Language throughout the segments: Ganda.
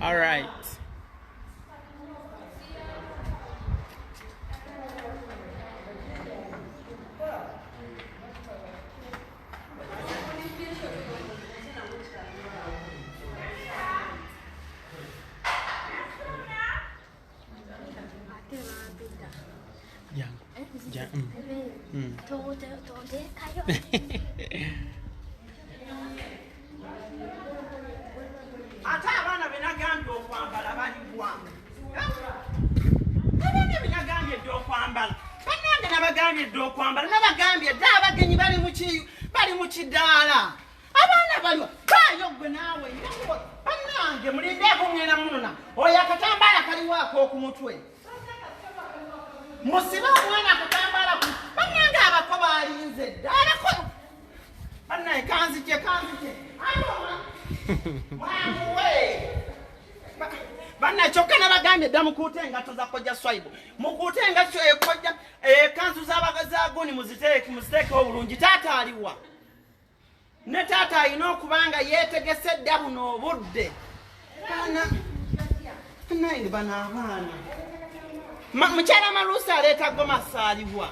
All right. Ate abaana benagambye okwambala baligwa. Abaana benagambye dda okwambala, bannange nabagambye dda okwambala, nabagambye dda abagenyi bali mu kidaala. Abaana baliwa baayo gwe naawe bannange mulindeeko ngenda munona oyo akatambaala kaliwaako okumutwe. Musibe omwana akatambaala ku bannange abako balinze dda abako bannange kanzije kanzije mwanguwe banna kyokka nabagambye dda mukuute engatto za kojja Swaibu, mukuute engatto ekojja ekanzu z'abagazaguni muziteeke muziteekewo bulungi. Taata aliwa? Ne taata alina okuba nga yeetegese dda buno obudde. Bana bano abaana mukyala Maluusi aleeta gomasi aliwa?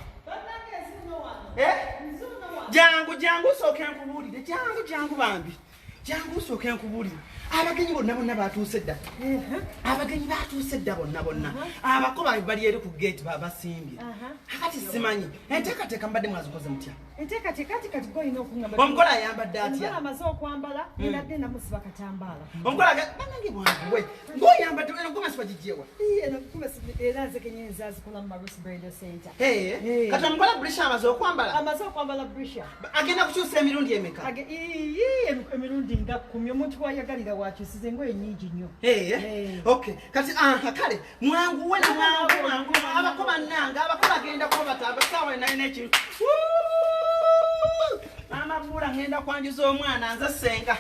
Jangu jangu osooke nkubuulire, jangu jangu bambi, jangu osooke nkubuulire. Abagenyi bonna bonna batuuse dda, abagenyi batuuse dda bonna bonna. Abako bali eri ku geeti basimbye. Akati simanyi enteekateeka mbadde mwazikoze mutya? Enteekateeka ati kati gw'olina okuŋŋamba. Omukola ayambadde atya? Omukola amaze okwambala, ngenda namusiba katambaala. Omukola bannange bwanguwe ng'oyambadde eno gomasi bagiggyewa? Eno gomasi era nze kennyini nze azikola mu Marusi Bridal Center. Kati omukola Brisha amaze okwambala? Amaze okwambala Brisha. Agenda kukyusa emirundi emeka? Emirundi nga 10 omuntu wayagalira wakyusiza engoye nnyingi nnyo. Okay, kati kale mwanguwe na mwangu mwangu abako bannange abako bagenda kuba batamba ssaawa yonna alina ekintu. Maama Buula ngenda kwanjuza omwana nze ssenga.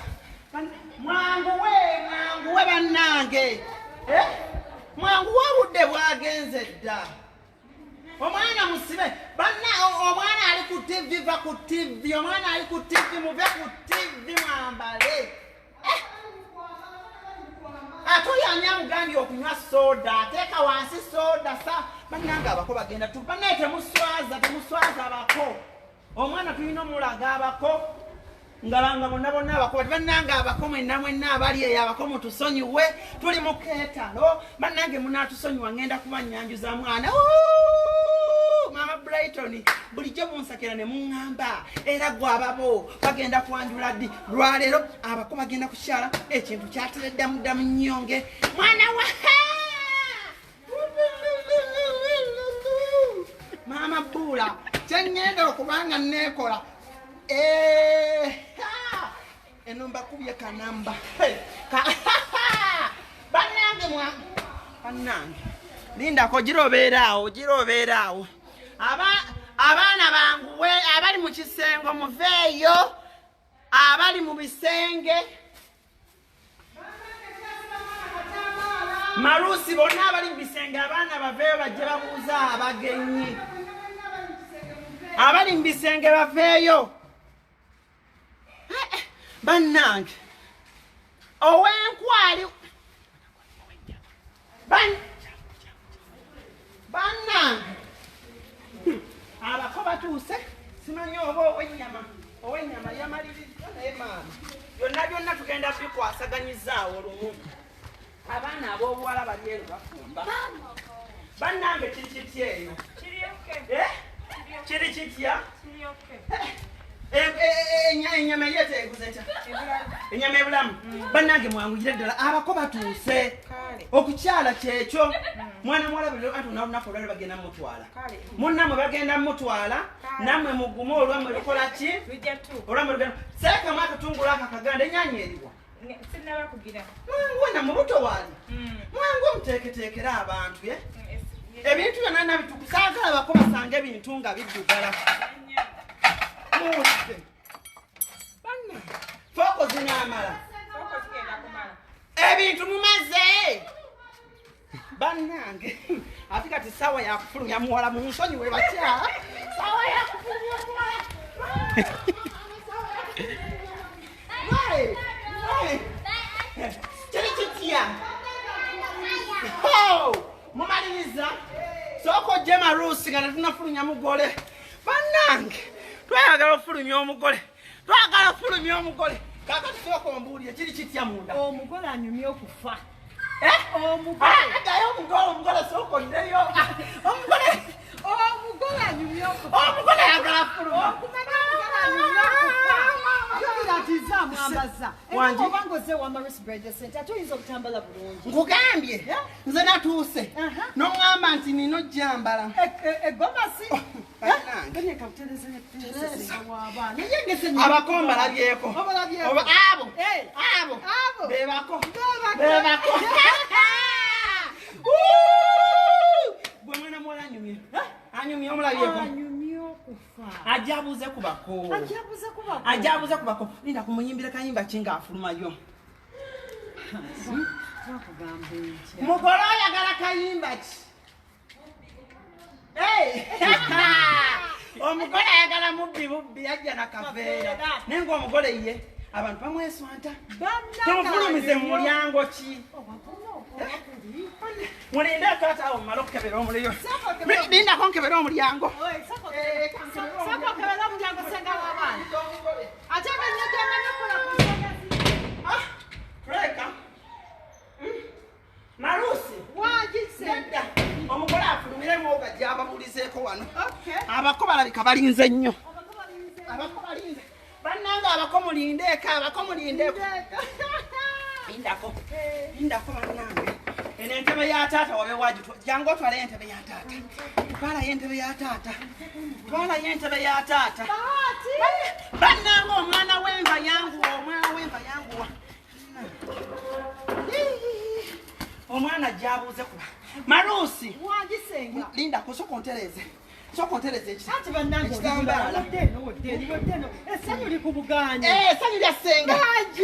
Mwanguwe mwanguwe bannange. Mwanguwe obudde bwagenze dda. Omwana musibe banna omwana ali ku TV va ku TV, omwana ali ku TV muve ku TV mwambale. Ate oyo ani amugambye okunywa soda? Ateeka wansi soda sa bannange abako bagenda tu bannaye temuswaza temuswaza abako. Omwana tulina omulaga abako ngalanga bonna bonna abako bati bannange abako mwenna mwenna abali eyo abako mutusonyiwe tuli mu keetalo bannange munaatusonyiwa ngenda kuba nnyanjuza mwana. Maama Brighton bulijjo munsakira ne muŋŋamba era gwe ababo bagenda kwanjula ddi? Lwaleero abako bagenda kukyala ekintu kyatereddamu ddamu nnyonge mwana wa Maama Buula kye ŋŋenda okuba nga nneekola eno mbakubye kanamba bannange mwa bannange lindako gira obeera awo gira obeera awo. Abaana banguwe abali mu kisengo muveeyo, abali mu bisenge Marusi bonna abali mu bisenge abaana baveeyo bajje babuuza abagenyi. Abali mu bisenge baveeyo. Bannange ow'enkwali bannange abako batuuse simanyi oba ow'ennyama yamaliriza naye maama byonna byonna tugenda bikwasaganyizaawo lumu. Abaana ab'obuwala bali eno bafumba. Bannange kiri kitya eno? Kiri kitya? Ennyama yeeteeguze etya? Ennyama ebulamu. Bannange mwanguyire ddala abako batuuse. Okukyala kyekyo. Mwana muwala buli anti olunaku olwaleero bagenda mutwala. Munnammwe bagenda mutwala, nammwe mugume olwammwe lukola ki? Olwammwe lugenda. Seekamu akatungulu ako akaganda ennyaanya eriwa? Mwangu na mubuto wali. Mwangu omuteeketeekere abantu ye. Ebintu byonna nabitukusaagala bako basange ebintu nga biddugala. Muwulidde. Banna, fooko zinaamala. Ebintu mumaze. Bannange, ate kati ssaawa yakufulumya muwala munsonyiwe bakyala. Ssaawa yakufulumya muwala. Kiri kitya? nga tetunafulumya mugole. Bannange, twagala ofulumya omugole. Twagala ofulumya omugole. Kaakati sooka ombuulire kiri kitya munda. Omugole anyumye okufa. Omugole. Addayo omugole, omugole sooka oddeyo. Omugole. Omugole anyumye okufa. Omugole ayagala fuluma. Okumanya omugole anyumye okufa. Jjukira nti nze amwambaza. Era bw'oba ng'ozze ewa Marusi Bridal Center ate oyinza obutambala bulungi. Nkugambye nze natuuse n'oŋŋamba nti nina ojjambala. Egomasi. Abako mbalabyeko. Abo. Abo. Bebako. Bebako. Gwe mwana muwala anyumye. Anyumye omulabyeko. Ajja abuuze ku bako. Ajja abuuze ku bako. Linda kumuyimbira kayimba ki ng'afulumayo. Mugole oyagala kayimba ki? Omugole ayagala mubbi bubbi ajja na kaveera. Naye ng'omugole ye abantu bamweswanta. Tumufulumize mu mulyango ki? Mulinde taata awo mmale okukebera omuliro. Lindako nkebere omulyango. Sooka okebere omulyango ssenga w'abaana. Ate nga nnyo gy'omanyi okukola ku nsonga zino. Tuleka. Marusi. Wangi ssenga. Omugole afulumiremu oga gy'ababuulizeeko wano. Abako balabika balinze nnyo. Abako balinze. Bannange abako mulindeeko, abako mulindeeko. Lindako. Lindako bannange. Eno entebe ya taata wabe wagitwa. Jangu otwale entebe ya taata. Twalayo entebe ya taata. Twalayo entebe ya taata. Bannange omwana w'enva yanguwa, omwana w'enva yanguwa. Omwana gy'abuuze kuba. Marusi. Wangi ssenga. Lindako sooka ontereeze. Sooka ontereeze ekita. Anti bannange ekitambaala. Wadde eno. Essanyu likubugaanye. Essanyu lya ssenga. Wangi.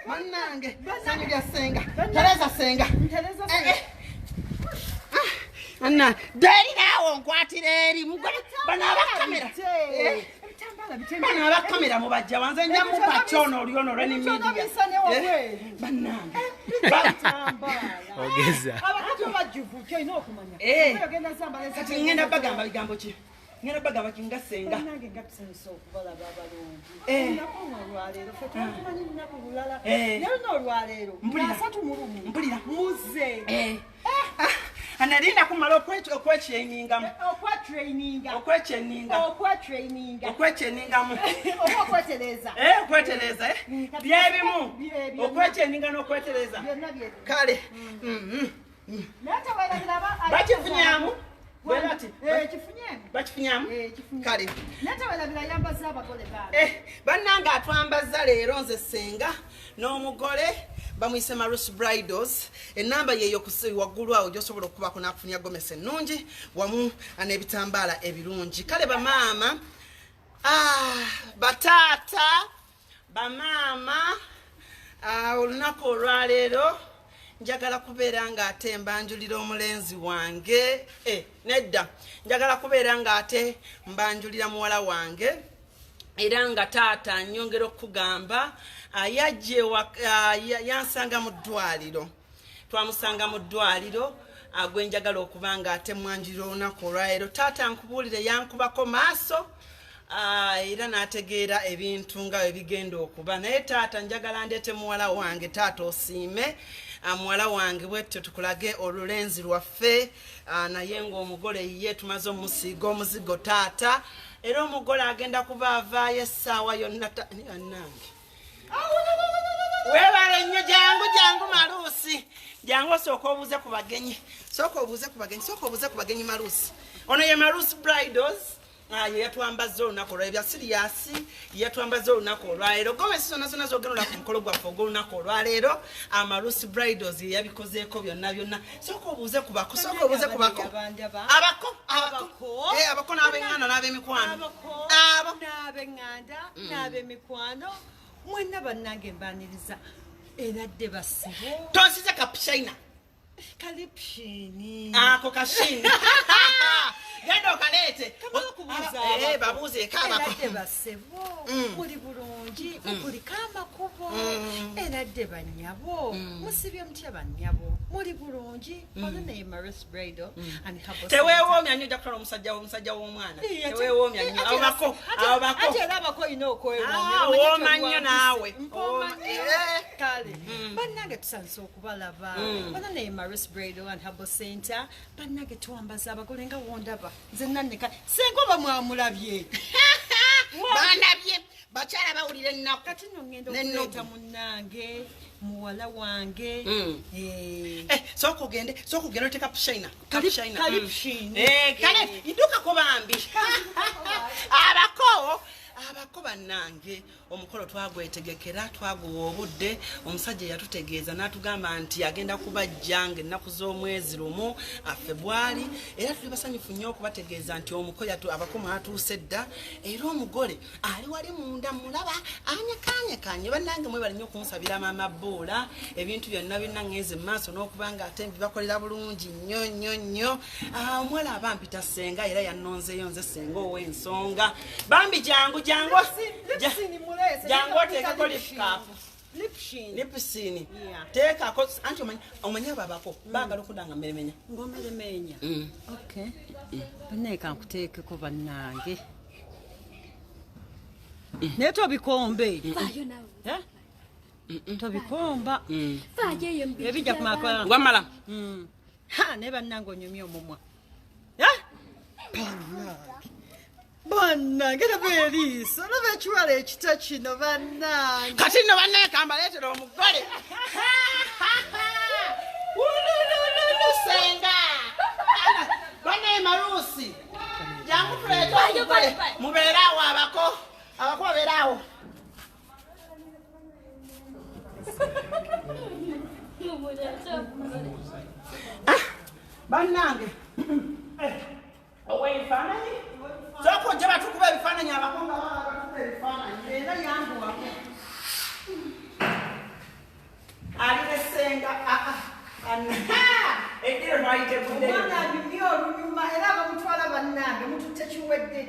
Bannange, ssanyu lya ssenga. Tereza ssenga. Ntereza ssenga. Anna, deri naawe onkwatira eri. Mugole bano abakamera. Bano abakamera mubajja wanze nja mupa kyono oli ono olw'eni media. Bannange. Ogeza. Abakazi bajjuvu ky'olina okumanya. Kati ngenda bagamba bigambo ki? Ngenda bagamba ki nga ssenga. Bannange nga tusanyuse okubalaba abalungi. Olunaku luno olwaleero ffe tumanyi lunaku lulala. Naye luno olwaleero 31. Mpulira. Muze. Analinda kumala okwekyeningamu. Okwetraininga. Okwekyeninga. Okwetraininga. Okwekyeningamu. Oba okwetereza. Okwetereza. Byebimu. Okwekyeninga n'okwetereza. Byonna byebimu. Kale. Naye teweerabira Bakifunyamu. Kifunyeemu. Bakifunyamu? Kale. Naye teweerabira yambaza abagole baange. Bannange atwambazza leero nze ssenga n'omugole bamuyise Marusi Bridals. Ennamba yeeyo waggulu awo gy'osobola okukubako n'akufunya gomesi ennungi wamu n'ebitambaala ebirungi. Kale bamaama, bataata, bamaama, olunaku olwaleero njagala kubeera ng'ate mbanjulira omulenzi wange. Nedda, njagala kubeera ng'ate mbanjulira muwala wange. Era nga taata nnyongera okukugamba yajja yansanga mu ddwaliro. Twamusanga mu ddwaliro gwe njagala okuba ng'ate mwanjulira olunaku olwaleero. Taata nkubuulire yankubako maaso era n'ategeera ebintu nga bwe bigenda okuba. Naye taata njagala ndeete muwala wange. Taata osiime muwala wange bwetyo tukulage olulenzi lwaffe naye ng'omugole ye tumaze omusiiga omuzigo taata. Era omugole agenda kuba avaayo essaawa yonna. Bannange. Weebale nnyo, jangu jangu Marusi. Jangu osooka obuuze ku bagenyi. Sooka obuuze ku bagenyi, sooka obuuze ku bagenyi Marusi. Ono ye Marusi Bridals. Ye yatwambazza olunaku olwaleero. Bya siriyasi, ye yatwambazza olunaku olwaleero. Gomesi zonna zonna z'ogendola ku mukolo gwaffe ogw'olunaku olwaleero, Marusi Bridals ye yabikozeeko byonna byonna. Sooka obuuze ku bako, sooka obuuze ku bako. Abako, abako. Abako n'ab'eŋŋanda n'ab'emikwano. Abako n'ab'eŋŋanda n'ab'emikwano. Mwenna bannange mbaniriza. Era dde basibo. Tonsize kapushaina. Kalipshini. Ako kashini. Genda okaleete. Babuuzeeko abako. Eradde bassebo, muli bulungi, mukuliko amakubo. Eradde bannyabo, musibye mutya bannyabo, muli bulungi. Ono naye Maris Bridal and Herbal. Teweewoomya nnyo, ojja kutwala omusajja w'omwana. Teweewoomya nnyo. Abo bako, abo bako. Ate era abako olina okwewoomya. Ah, wooma nnyo naawe. Mpooma nnyo. Kale bannange tusanyuse okubalaba. Ono naye Maris Bridal and Herbal Center. Bannange twambaza abagole nga wondaba. Nze nanneka senga oba mwamulabye. Bandabye bakyala bawulira ennaku. Kati nno ŋŋenda N'ennugu. okuleeta munnange muwala wange. Sooka ogende, sooka ogende oteeka pushayina. Kalipshine. Kale idukako bambi. Abako, abako bannange, omukolo twagwetegekera, twaguwa obudde. Omusajja yatutegeeza n'atugamba nti agenda kubajja ng'ennaku z'omwezi 1 Febwali. Era tuli basanyufu nnyo okubategeeza nti omukolo abako mwatuuse dda, era omugole ali wali munda mulaba anyekanyekanye. Bannange mwebale nnyo okunsabira maama Bbuula, ebintu byonna byonna ŋŋenze mu maaso n'okuba nga ate mbibakolera bulungi nnyo nnyo nnyo. Omuwala aba mpita ssenga, era yannonzeeyo nze ssenga ow'ensonga. Bambi jangu, jangu, jangu oteekeko lipcap. Lipsini. Teekako, anti omanyi abo abako baagala okudda nga mmeremenya. Ng'omeremenya. Okay. Bannaye kankuteekeko bannange. Naye tobikombe. Vaayo naawe. Eh? Tobikomba. Vaayo eyo mbiri. Ebijja kumakola. Wamala. Ha, naye bannange onyumye omumwa. Eh? Bannange. Bannange laba eriiso, laba ekiwala ekito kino bannange. Kati nno bannaye kambaleetera omugole. Wululululu ssenga. Bannaye Maruusi, jangu tuleete omugole. Mubeere awo abako. Abako babeere awo. Bannange. Ow'ebifaananyi? Sooka ojje batukuba ebifaananyi, abako nga batukuba ebifaananyi. Era yanguwako. Ali ne ssenga, eddiro twaliteguddeyo. Omwana anyumye olunyuma era abamutwala bannange mututte kiwedde.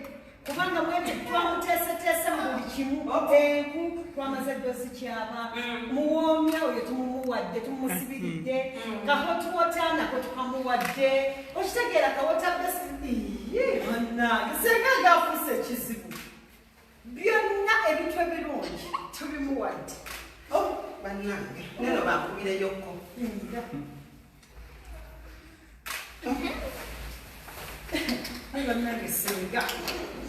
Kubanga mwebyo twamuteeseteese mu buli kimu. Enku twamaze dda ozikyaba. Muwoomya oyo tumumuwadde, tumusibiridde. Kahotuwota nako tukamuwadde. Okitegeera kawota besi. Iye bannange ssenga ng'afuuse ekizibu. Byonna ebintu ebirungi tubimuwadde. Oh, bannange, neno bankubireyokko. Ayi bannange ssenga.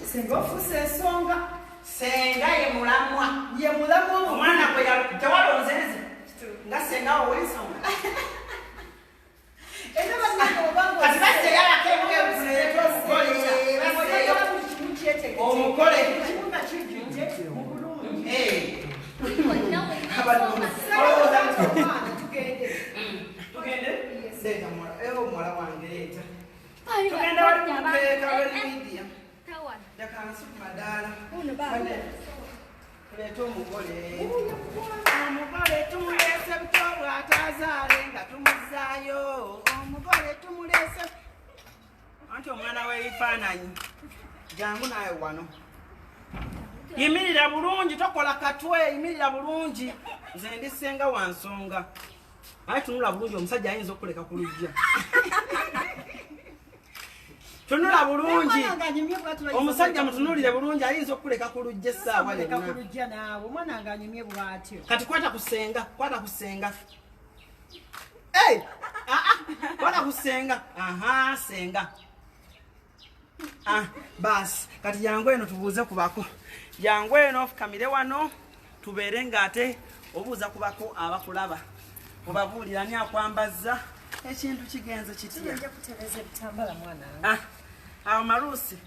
Ssenga ofuuse ensonga. Ssenga ye mulamwa. Ye mulamwa. Omwana gwe tewalonze nze. Nga ssenga ow'ensonga. Era bannange obanga Kati bazzeeyo abakeebuke tuleete omugole. Bazzeeyo. buli kimu kyetegeke. Omugole. Buli kimu nga kijjudde mu bulungi. Olowooza Omwana tugende. Tugende? Leeta muwala, omuwala wange leeta. Tugenda wali ku mukeeka wali media. Leka nsi ku madaala. Tuleete omugole. Omugole tumuleese buto bw'ataazaale nga tumuzzaayo. Omugole tumuleese. Anti omwana w'ebifaananyi. Jangu naawe wano. Yimirira bulungi, tokola katwe, yimirira bulungi. Nze ndi ssenga wa nsonga. Aye tunula bulungi, omusajja ayinza okukuleka ku luggya. Tunula bulungi. Omusajja mutunuulire bulungi, ayinza okukuleka ku luggya essaawa Leka ku yonna. luggya naawe, omwana nga anyumye bw'atyo. Kati kwata ku ssenga, kwata ku ssenga. Kwata ku ssenga. Aha, ssenga. Basi, kati jangu eno tubuuze ku bako. Jangu eno ofukamire wano, tubeere ng'ate obuuza ku bako abakulaba. Obabuulira ani akwambazza, ekintu kigenze kitya. Tujja kutereeza ebitambala mwana wange. Awo Maruusi,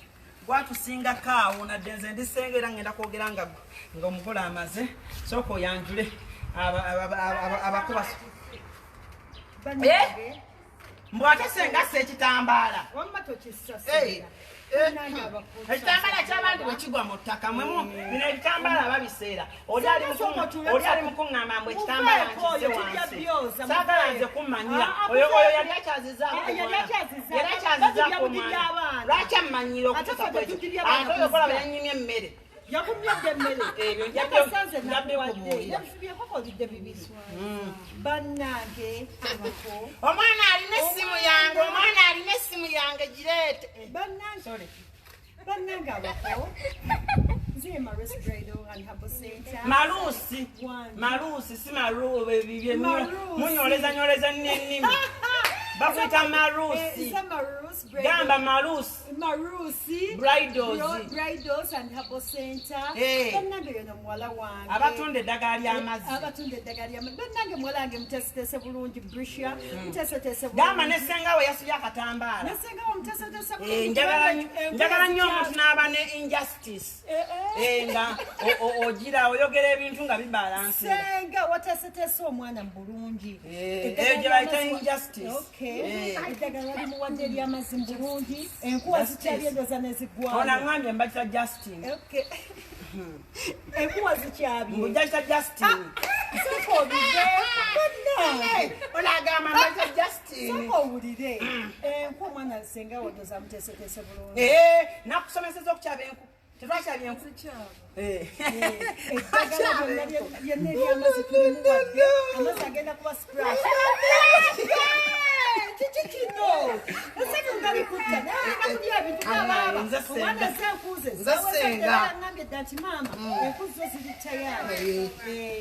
gwatusingako awo, nadde nze ndi ssenga era ngenda kwogera nga omugole amaze. Sooka oyanjule abako baso. Bannange. Mbw ate ssenga assa ekitambaala. Wamma tokissa ssenga. Ekitambaala ky'abandi bwe kigwa mu ttaka, mwemu bino ebitambaala babiseera. Oli ali mu kuŋŋamba mbu ekitambaala nkisse wansi. Saagala nze kummanyira. Oyo yali akyazizzaako omwana. Yali akyazizzaako omwana. abaana. Lwaki ammanyiira Ate okutuuka ffe ku ekyo? tetugirya abaana Ate oyo kola kuzza. bwe yannyimye emmere. Yakumyadde emmere. Ebyo nja Yakasanze nja nakuwadde. bikubuulira. Yabifubye olidde bibiri. Bannange abako. Omwana alina essimu yange, omwana alina essimu yange gireete. Bannange. Sorry. Bannange abako. Nze Maris Bridal and Herbal Center. Maluusi. One. Maluusi si maru bye Maluusi. munyoleza nyoleza nnyo ennimi. Bakuyita maluusi. Nze Maris Bridal. Gamba maluusi. Marusi Bridals. Bridals and Herbal Center. Eh. Bannange yono muwala wange. Abatunda eddagala ly'amazzi. Abatunda eddagala ly'amazzi. Bannange muwala wange muteeseteese bulungi Brisha. Muteeseteese bulungi. Gamba ne ssenga we yasibye akatambaala. Ne ssenga we muteeseteese Eh, bulungi. njagala nnyo omuntu n'aba ne injustice. Eh, eh. Eh, nga ogira oyogera ebintu nga bibalansinga. Ssenga wateeseteese omwana mu bulungi. Eh, Eddagala eyo gye bayita ly'amazzi injustice. Okay. Eh. Eddagala limuwadde ery'amazzi mu bulungi. Enkuwa Justice. zikyali endoza n'eziggwayo. Ono aŋŋambye mbakita Justin. Okay. Enkuwa zikyabye. Mbujjakita Justin. Sooka obive. Bannange. Ono agamba mbakita Justin. Sooka owulire. Enku omwana ssenga wondoza muteeseteese bulungi. Eh, nakusomeseza okukyaba enku. Tetwakyabye enku. Eh. Eddagala lyonna lyonna ery'amazzi tulimuwadde. Amazzi agenda kuba splash. Kiki kino? Essanyu nga likutta naye olina kulya ebintu by'abaaba. Nze ssenga. Omwana ezze enku ze. Nze ssenga. Ngambye dda nti maama enku zo ziri tayari.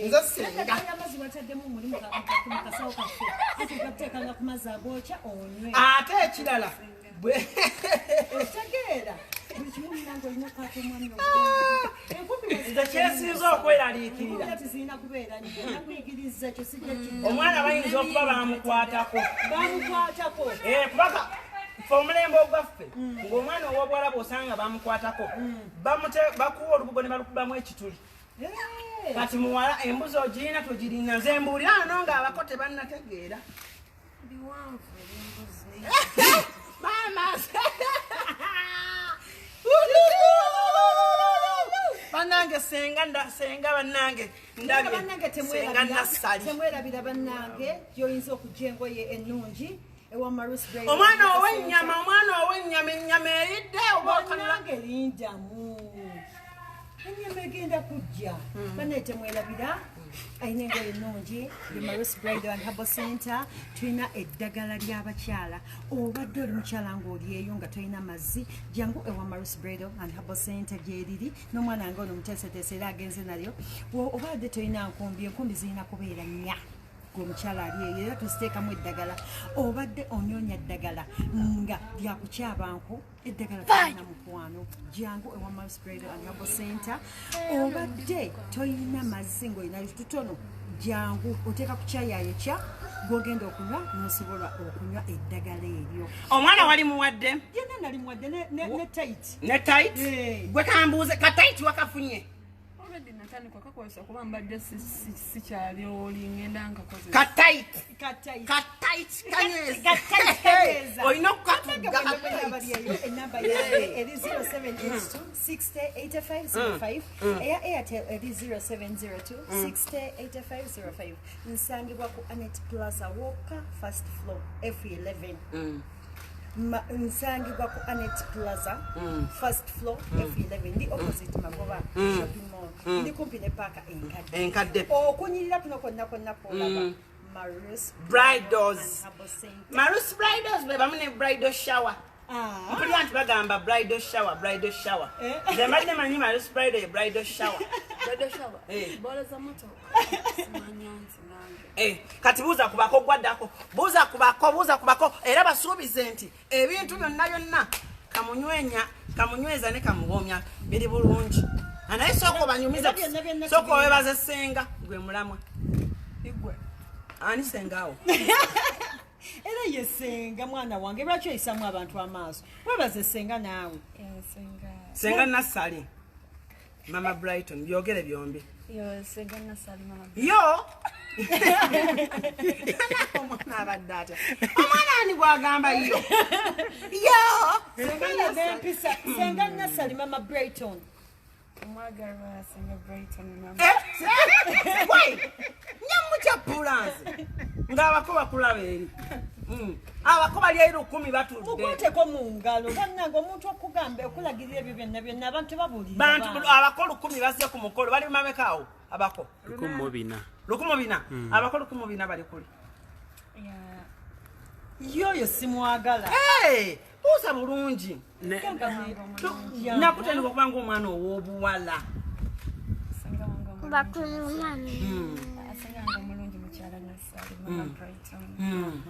Nze ssenga. Eddagala ly'amazzi wataddemu muli mu kasawo kaffe. Ate ogateekanga ku mazzi agookya onywe. Ate ekirala. Otegeera. Buli kimu munange olina okukwata omwami obulungi. Enkumbi Nze kyensinza okweraliikirira. Enkumbi tezirina kubeera nnyo. Nakuyigiriza ekyo sijja kidda. Omwana bayinza okuba bamukwatako. Bamukwatako. Eh, kubanga ffe omulembe ogwaffe ng'omwana ow'obuwala bw'osanga bamukwatako bakuwa olubugo ne balukubamu ekituli. Eh. Kati muwala embuzi ogirina togirina nze mbuulira ano ng'abako tebannategeera. Biwanvu ebyembuzi. Maama bannange senga senga bannange ndabye Bannange senga temwerabira Nassali. temwerabira bannange gy'oyinza okujja engoye ennungi ewa Marus Bridal. Omwana ow'ennyama, omwana ow'ennyama, ennyama eyidde oba okanula. Bannange lindamu. Ennyama egenda kujja. Bannange temwerabira alina engoye ennungi ye Marus Bridal and Herbal Center. Tulina eddagala ly'abakyala. Obadde oli mukyala ng'oli eyo nga tolina mazzi, jangu ewa Marus Bridal and Herbal Center gyeriri n'omwana wange ono muteeseteese era agenze nalyo. Obadde tolina nkumbi, enkumbi zirina kubeera nnya gwe omukyala ali eyo era tuziteekamu eddagala. Obadde onyonya ddagala nga lyakukyaba nku, eddagala tolina mukwano, jangu ewa Marus Bridal and Herbal Center. Obadde toyina mazzi ng'olina tutono, jangu oteeka ku kyayi ayokya gwogenda okunywa n'osobola okunywa eddagala eryo. Omwana wali muwadde? Yenna nali muwadde ne tight. Ne tight. Eh. Gwe kambuuze, ka tight wakafunye? Already natandika kakozesa kuba mbadde sikyali oli ngenda nkakozesa. Ka tight. Ka tight. Ka tight kanyweza. Ka tight kanyweza. Olina okukatugga ka tight. Bali eyo enamba yange eri 0782 60 85 05, eya Airtel eri 0702 60 85 05. Nsangibwa ku Anet Plaza Walker, first floor, F11. Nsangibwa ku Anet Plaza, first floor, F11. Ndi opposite Magoba Shopping Mall, ndi kumpi ne paaka enkadde. Enkadde. Okunyirira kuno kwonna kwonna kwolaba Marus Bridals. and Herbal Center. Marus Bridals be bamu ne bridal shower. Ah. Mpulira nti bagamba bridal shower, bridal shower. Eh. Nze mbadde manyi Marus Bridal ye bridal shower. Bridal shower. Eh. Bola za motoka. Simanya nti nange. Eh, kati buuza kubako gwaddako, buuza kubako, buuza kubako era basuubize nti ebintu byonna byonna kamunywenya kamunyweza ne kamuwoomya biri bulungi. Naye sooka obanyumize. Era byonna byonna sooka tubirina. owebaze ssenga gwe mulamwa. Igwe. Ani senga awo? Era ye senga mwana wange, lwaki oyisamu abantu amaaso? Webaze senga naawe. Senga. Senga Nassali mama Brighton, byogere byombi. Yo senga Nassali mama. Yo omwana abadde atya? Omwana ani gwagamba yo yo? Senga n'empisa, senga Nassali mama Brighton. Omwagalwa asinga Brighton mama. Wai! Nyamukyapula nze ng'abako bakulaba eri. Abako bali eri 10 batudde. Mukwateko mu ngalo bannange, omuntu okugamba okulagirira ebyo byonna byonna, abantu tebabuulirira. Bantu baana. Abako 1000 bazze ku mukolo. Bali mumamekaawo abako? 1400. 1400. Abako 1400 bali kuli. Yeah. Yoyo simwagala. Hey, buuza bulungi. Yamba. Nakutendeka okuba ngaomwana ow'obuwala. Asinga wange omulungi. Bakulu mami. Asinga wange omulungi mukyala Nassali, mama Brighton.